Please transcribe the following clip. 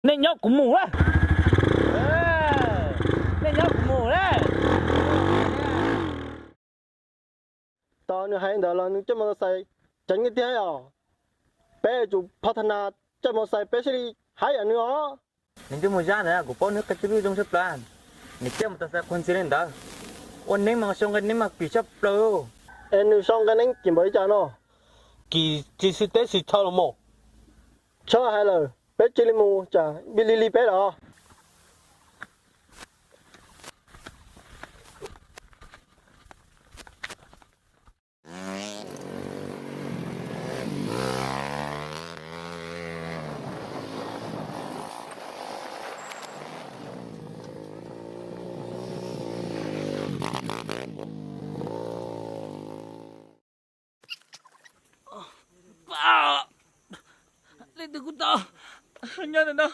Nej nyob kuv mus lawm. Nej nyob kuv mus lawm. Tos nws hais ntawd los nws caij mos tos xais ceev tiag os. Peb yuav tsum phov thas nas caij mos tos xais peb thiaj li hab yam nws os. Nws twb mus zab ntawd kuv paub nws qia tib lub zoo tshaj plaws. Nws caij mos tos xais qhuas ntxhias li ntawd. Ua neeb mas sau nqe neeb mas kim tshaj plaws. Es nws sau nqe neeb kim npaum li cas no? Kim tsis xwm teb xwm chaw los mas. Txhob hais lawm, peb cia li mus tsam nws lig lig peb lawm. Leej twg kuj tau nyob ntawm no.